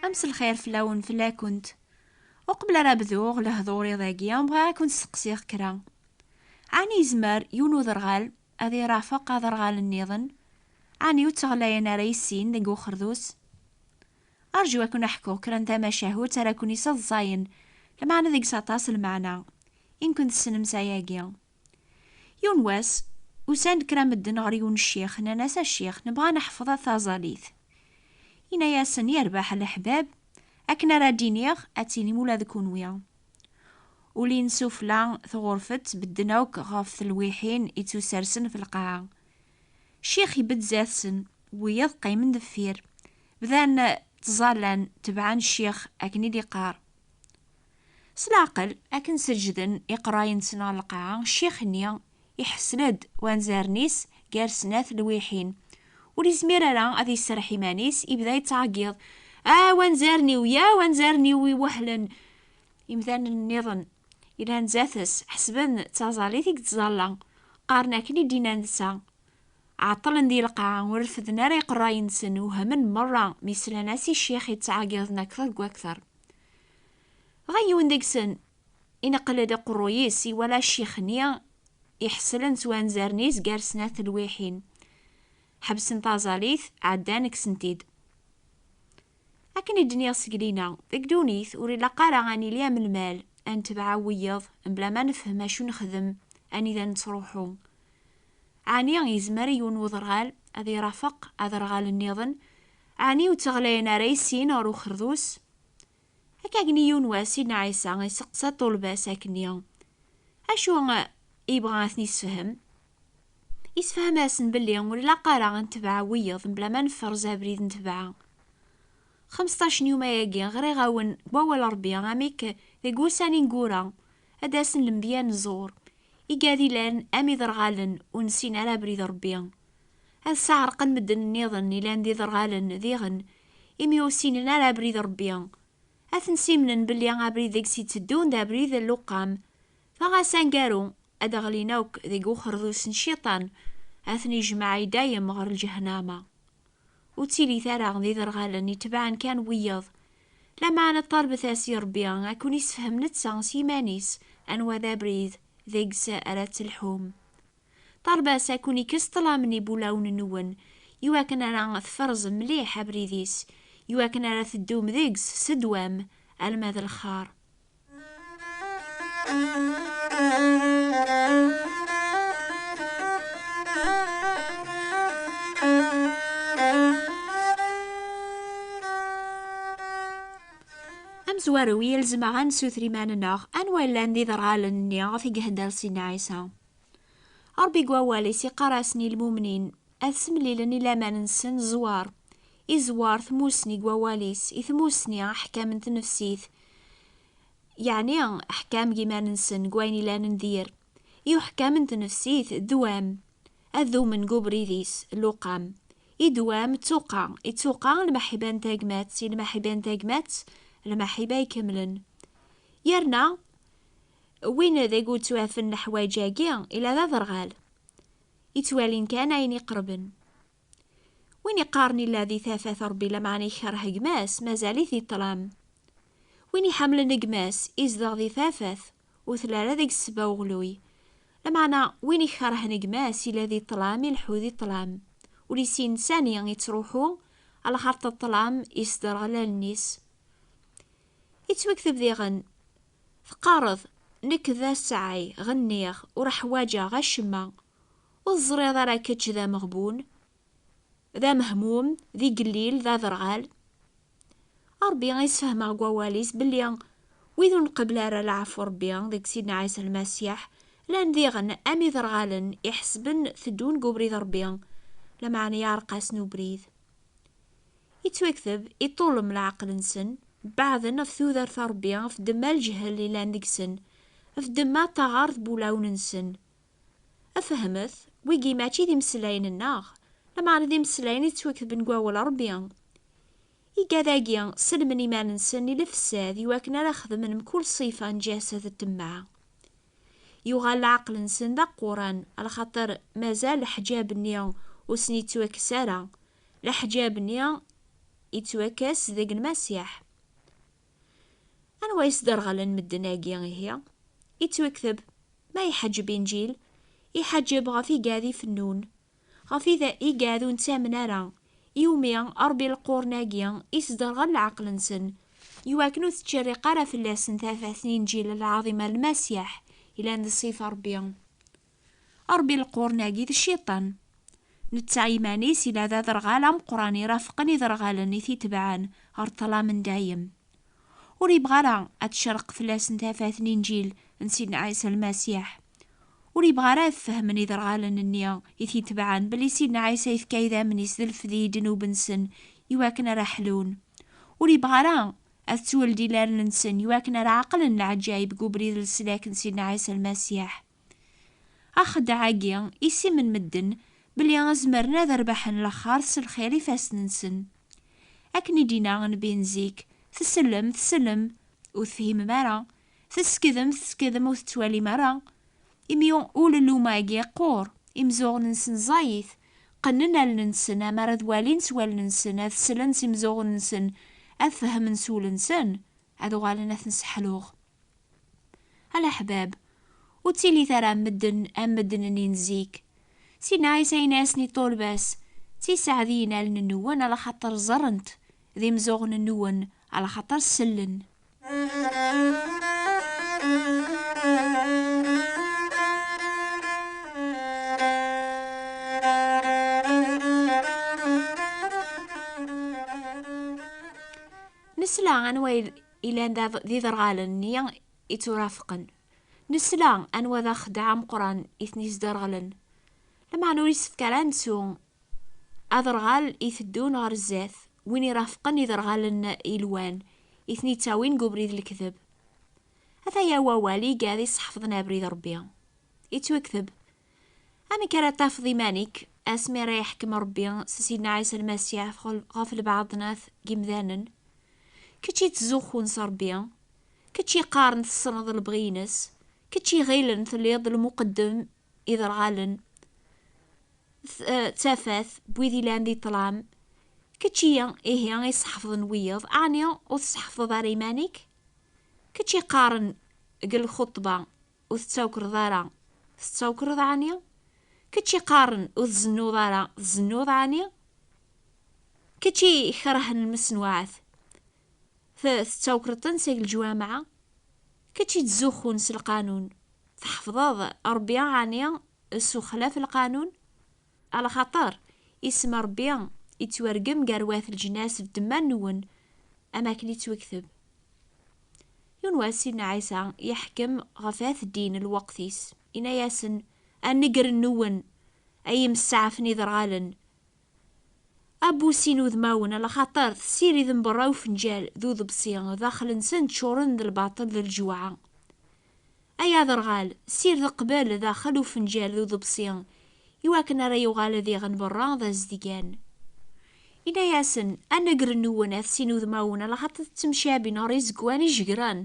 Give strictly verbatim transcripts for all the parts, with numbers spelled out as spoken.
Mselxir fell-awen, fell-akent. Uqbel ara bduɣ lehdur iḍ-agi, bɣiɣ ad kent-steqsiɣ kra. Ɛni yezmer yiwen uderɣal ad irafeq aderɣal nniḍen? Ɛni ur tteɣlayen ara i sin deg uxerdus? Arju ad ken-ḥkuɣ kra n tamacahut ara ken-isseḍẓayen, lmeɛna deg-s aṭas lmeɛna. I ken-tessnem s ayagi. Yiwen wass, usan-d kra medden ɣer yiwen ccix, nnan-as: "A ccix, nebɣa neḥfeḍ taẓalit." Yenna-yasen: "Yerbeḥ leḥbab, akken ara d-iniɣ, ad tinim ula d kunwi." Ulin sufella tɣurfet, bedden akk ɣef telwiḥin ittusersen f lqaɛa. Ccix ibedd zdat-sen, wiyaḍ qqimen deffir. Bdan ttẓallan, tebɛen ccix akken i d-iqqar. S leɛqel, akken seǧǧden iqerray-nsen ɣer lqaɛa, ccix-nni iḥessel-d wanzaren-is gar snat lwiḥin. Ur yezmir ara ad iserreḥ iman-is, ibda yettɛeggiḍ: "A wanzaren-iw, ya wanzaren-iw iwehlen!" Imdanen nniḍen yellan zdat-s ḥesben d taẓallit i yettẓalla, qqaren akken i d-yenna netta. Ɛeṭṭlen di lqaɛa, ur refden ara iqerray-nsen, uhmen merra mi slan-as i ccix yettɛeggiḍen akteṛ deg wakteṛ. Dɣa yiwen deg-sen ineqqel-d aqerruy-is, iwala ccix-nni iḥeslen s wanzaren-is gar snat telwiḥin. Ḥebsen taẓallit, ɛeddan, kksen-t-id. Akken i d-nniɣ seg lina, deg ddunit ur ilaq ara ad nili am lmal, ad netbeɛ wiyiḍ, mebla ma nefhem acu nexdem, anida nettruḥu. Ɛni yezmer yiwen uderɣal ad irafeq aderɣal nniḍen? Ɛni ur tteɣlayen ara i sin ɣer uxerdus? Akka agni yiwen wass, Sidna Ɛisa iseqsa ṭṭulba-s akkenni: "Acu i yebɣa ad ten-issefhem?" Isefhem-asen belli ur ilaq ara ad netbeɛ wiyiḍ mebla ma nefrez abrid n tebɛa. Xemseṭṭac n yuma-agi ɣriɣ-awen deg wawal Ṛebbi amek deg wussan ineggura ad d-asen lenbiya n ẓẓur, igad ilan am iderɣalen ur nessin ara abrid Ṛebbi. Ad sɛerqen medden nniḍen ilan d iderɣalen diɣen, imi ur ssinen ara abrid Ṛebbi. Ad ten-simlen belli abrid deg-s itteddun d abrid n luqam. Dɣa s aneggaru, ad d-ɣlin akk deg uxerdus n cciṭan, ad ten-ijmeɛ i dayem ɣer lǧehnama. Ur ttilit ara d iderɣalen itebɛen kan wiyeḍ. Lameɛna ṭalbet-as i Ṛebbi ad ken-issefhem netta s yiman-is anwa d abrid deg-s ara telḥum. Ṭalbet-as ad ken-ikkes ṭṭlam n ibulawen-nwen, iwakken ara tferẓem mliḥ abrid-is, iwakken ara teddum deg-s s ddwam alma d lexxar. Amezwaru, yelzem-aɣ ad nessuter iman-nneɣ anwa llan d iderɣalen-nni ɣef i ihedder Sidna Ɛisa. Ṛebbi deg wawal-is iqqar-asen i lmumnin ad semlilen i laman-nsen ẓẓwar. I ẓẓwar tmussni deg wawal-is, i tmussni aḥkam n tnefsit, yeɛni aḥkam deg iman-nsen deg wayen ilan n dir. I uḥkam n tnefsit, ddwam, ad dumen deg ubrid-is, luqam. I ddwam, ttuqa, i ttuqa, lmaḥiba n tagmat, i lmaḥiba n tagmat, lmaḥiba ikemlen. Yerna, win deg ur ttwafen leḥwayeǧ-agi, ila d aderɣal. Ittwalin kan ayen iqerben. Win iqqaren illa di tafat Ṛebbi, lameɛna ikerh gma-s, mazal-it di ṭṭlam. Win iḥemmlen gma-s, izdeɣ di tafat, ur telli ara deg ssebba uɣluy. Lameɛna win ikerhen gma-s, illa di ṭṭlam, ileḥḥu di ṭṭlam. Ur yessin sani ittruḥu, alaxaṭer ṭṭlam isderɣel allen-is. Ittwakteb diɣen, teqqareḍ: "Nekk d asɛay, ɣenniɣ, ur ḥwaǧeɣ acemma." Ur teẓriḍ ara kečč d ameɣbun, d amehmum, d igellil, d aderɣal? Ṛebbi isfehmeɣ deg wawal-is belli wid ur nqebbel ara lɛafu Ṛebbi deg Sidna Ɛisa Lmasiḥ, llan diɣen am iderɣalen iḥesben teddun deg ubrid Ṛebbi, lameɛna yeɛreq-asen ubrid. Ittwakteb, iṭṭulem leɛqel-nsen, beɛden ɣef tudert n Ṛebbi, ɣef ddemma n lǧehel yellan deg-sen, ɣef ddemma n taɣert n wulawen-nsen. Fehmet, wigi mačči d imeslayen-nneɣ, lameɛna d imeslayen i ttwaketben deg wawal Ṛebbi. Igad-agi sellmen iman-nsen i lefsad iwakken ara xedmen mkul ṣṣifa n ǧased d ṭṭemmaɛ. Yuɣal leɛqel-nsen d aquran, alaxaṭer mazal leḥǧab-nni ur sen-ittwakkes ara. Leḥǧab-nni yettwakkes deg Lmasiḥ. Anwa yesderɣlen medden-agi ihi? Yettwakteb, ma iḥeǧǧeb Inǧil, iḥeǧǧeb ɣef igad ifennun, ɣef ida-, igad ur nettamen ara, iwumi Ṛebbi lqurn-agi isderɣel leɛqel-nsen, iwakken ur tettcerriq ara fell-asen tafat n Inǧil lɛaḍima n Lmasiḥ, ilan d ṣṣifa Ṛebbi. Ṛebbi lqurn-agi d cciṭan. Netta iman-is ila d aderɣal ameqqran irafqen iderɣalen i t-itebɛen ɣer ṭṭlam n dayem. Ur yebɣi ara ad tcerreq fell-asen tafat n Inǧil n Sidna Ɛisa Lmasiḥ. Ur yebɣi ara ad fehmen iderɣalen-nni i t-itebɛen belli Sidna Ɛisa yefka idammen-is d lefdi i ddnub-nsen iwakken ara ḥlun. Ur yebɣi ara ad tweldi ilallen-nsen iwakken ara ɛeqlen leɛǧayeb deg ubrid n leslak n Sidna Ɛisa Lmasiḥ. Axeddaɛ-agi, isimen medden belli zemren ad rebḥen lexxer s lxir ifassen-nsen. Akken i d-yenna nnbi n zik, tsellem, tsellem, ur tefhimem ara, teskedem, teskedem, ur tettwalim ara. Imi ulellum-agi yeqqur, imzuɣen-nsen ẓẓayit, qqnen allen-nsen, amar ad walin s wallen-nsen, ad slen s imzuɣen-nsen, ad fehmen s wul-nsen, ad uɣalen ad ten-seḥluɣ. A leḥbab, ur ttilit ara am medden, am medden-nni n zik. Sidna Ɛisa yenna-asen i ṭṭulba-s, "Ssiseɛdet allen-nwen, ala xaṭer ẓrent, d imzuɣen-nwen, ala xaṭer sellen." Nesla anwa il-, ilan d ad-, d iderɣalen-nni itturafqen. Nesla anwa d axeddaɛ ameqqran i ten-isderɣlen. Lameɛna ur yessefk ara ad nettu aderɣal iteddun ɣer zdat, win irafqen iderɣalen ilwan, i ten-ittawin deg ubrid n lekdeb. Ataya wawal i igad iseḥfḍen abrid Ṛebbi. Ittwakteb, amek ara tafeḍ iman-ik asmi ara yeḥkem Ṛebbi s Sidna Ɛisa Lmasiḥ ɣef, ɣef lbeɛḍnat n yimdanen? Kečč i yettzuxxun s Ṛebbi, kečč yeqqaren tessneḍ lebɣi-ines, kečč iɣilen telliḍ lmuqeddem iderɣalen, t-, eh, d tafat n wid ilan di ṭṭlam, kečč i, ihi, iseḥfḍen wiyeḍ, ɛni ur tesseḥfḍeḍ ara iman-ik? Kečč iqqaren deg lxuṭba, ur tettawkreḍ ara, tettawkreḍ ɛni? Kečč iqqaren ur tzennuḍ ara, tzennuḍ ɛni? Kečč ikerhen lmesnuɛat, te-, tettawkreḍ-ten seg leǧwameɛ? Kečč ittzuxxun s lqanun, tḥefḍeḍ Ṛebbi ɛni s uxlaf lqanun? Alaxaṭer isem Ṛebbi ittwargem gar wat lǧnas d ddemma-nwen, am akken ittwakteb. Yiwen wass, Sidna Ɛisa yeḥkem ɣef at ddin lweqt-is, inna-yasen, "A nnger-nwen, ay imsaɛfen iderɣalen, a bu sin udmawen, alaxaṭer tessiridem berra ufenǧal d uḍebsi, daxel-nsen ččuren d lbaṭel d lǧewɛa. Ay aderɣal, sired qbel daxel ufenǧal d uḍebsi, iwakken ara yuɣal diɣen berra d azedgan." Inna-yasen, "A nnger-nwen, at sin udmawen, alaxaṭer tettemcabin ɣer izegwan ijegran,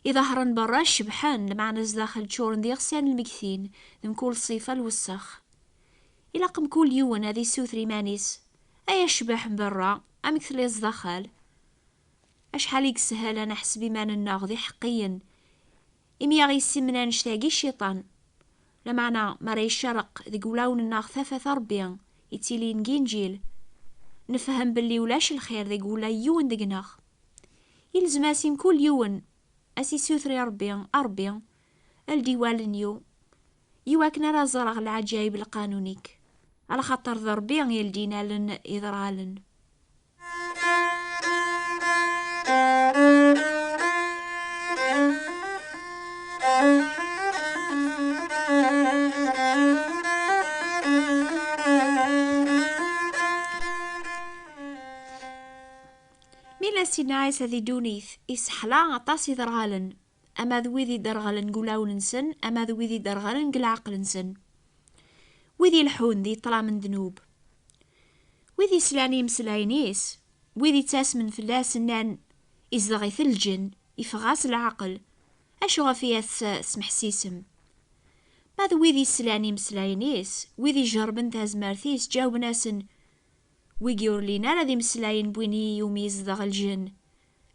iḍehren berra cebḥen, lmeɛna zdaxel ččuren d iɣsan lmegtin, d mkul ṣṣifa lwessex. Ilaq mkul yiwen ad issuter iman-is, ay acbeḥ n berra, amek telliḍ zdaxel?" Acḥal i yeshel ad neḥseb iman-nneɣ d iḥeqqiyen, imi aɣ-yessimen annect-agi Cciṭan. Lameɛna, mi ara yecreq deg wulawen-nneɣ tafat n Ṛebbi, ittilin deg Inǧil, nefhem belli ulac lxir deg wula n yiwen deg-neɣ. Yelzem-as i mkul yiwen ad s-issuter i Ṛebbi, "A Ṛebbi, ldi wallen-iw, iwakken ara ẓreɣ leɛǧayeb n lqanun-ik." Alaxaṭer d Ṛebbi i yeldin allen iderɣalen. Mi yella Sidna Ɛisa di ddunit, iseḥla aṭas iderɣalen, ama d wid iderɣlen deg ulawen-nsen, ama d wid iderɣlen deg leɛqel-nsen. Wid ileḥḥun di ṭṭlam n ddnub. Wid islan i imeslayen-is, wid ittasmen fell-as nnan, "Izdeɣ-it lǧen, iffeɣ-as leɛqel, acu ɣef i as-tesmeḥsisem?" Ma d wid islan i imeslayen-is, wid ijerrben tazmert-is, ǧawben-asen, Wigi ur llin ara d imeslayen n win i yumi yezdeɣ lǧen.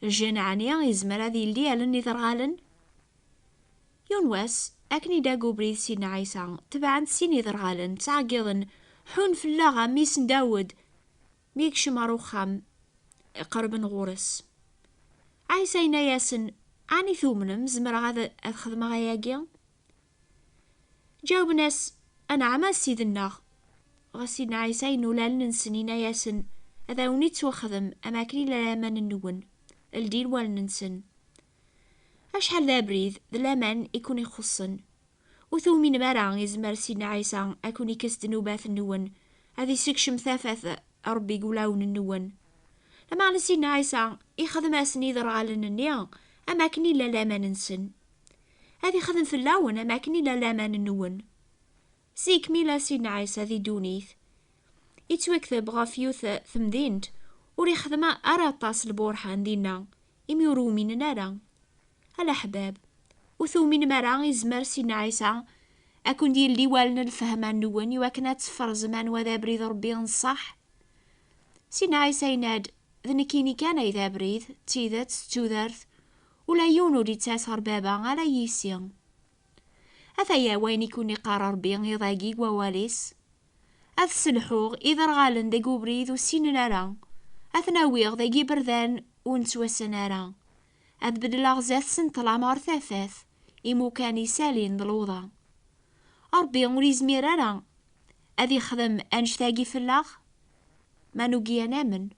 Lǧen ɛni yezmer ad yeldi allen iderɣalen? Yiwen wass, akken i d-aga ubrid Sidna Ɛisa, tebɛen-t sin iderɣalen, ttɛeggiḍen, ḥun fell-aɣ a mmi-s n Dawed. Mi yekcem ɣer uxxam iqerben ɣur-s, Ɛisa yenna-yasen: "Ɛni tumnem zemreɣ ad, ad xedmeɣ ayagi?" Ǧawben-as: "Anɛam a Ssid-nneɣ." Ɣas Sidna Ɛisa yennul allen-nsen, yenna-yasen: "Ad awen-ittwaxdem am akken i laman-nwen, ldin wallen-nsen." Acḥal d abrid d laman i ken-ixuṣṣen. Ur tuminem ara izmer Sidna Ɛisa ad ken-ikkes ddnubat-nwen, ad isekcem tafat Ṛebbi deg wulawen-nwen. Lameɛna Sidna Ɛisa ixdem-asen iderɣalen-nni am akken illa laman-nsen. Ad ixdem fell-awen am akken illa laman-nwen. Zik mi illa Sidna Ɛisa di ddunit, ittwakteb ɣef yiwet temdint ur ixdem ara aṭas lburḥan dinna, imi ur uminen ara. A leḥbab, ur tuminem ara izmer Sidna Ɛisa ad ken-d-yeldi wallen n lfehma-nwen i wakken ad tferẓem anwa d abrid Ṛebbi n ṣṣeḥ? Sidna Ɛisa yenna-d: "D nekkini kan ay d abrid, d tidet, d tudert, ula yiwen ur d-ittas ɣer Baba ala yis-i." Ataya wayen i ken-iqqar Ṛebbi iḍ-agi deg wawal-is: "Ad sselḥuɣ iderɣalen deg ubrid ur ssinen ara, ad ten-awiɣ deg iberdan ur nettwassen ara, ad beddleɣ zdat-sen ṭṭlam ɣer tafat, imukan isalin d luḍa." Ṛebbi ur yezmir ara ad ixdem annect-agi fell-aɣ? Ma nugi ad namen,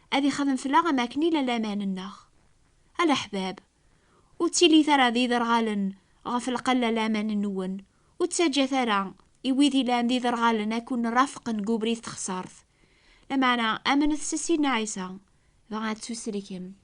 ad ixdem fell-aɣ am akken illa laman-nneɣ. A leḥbab, ur ttilit ara d iderɣalen ɣef lqella laman-nwen, ur ttaǧǧat ara i wid ilan d iderɣalen ad ken-rafqen deg ubrid texṣart. Lameɛna amnet s Sidna Ɛisa, dɣa ad tusellkem.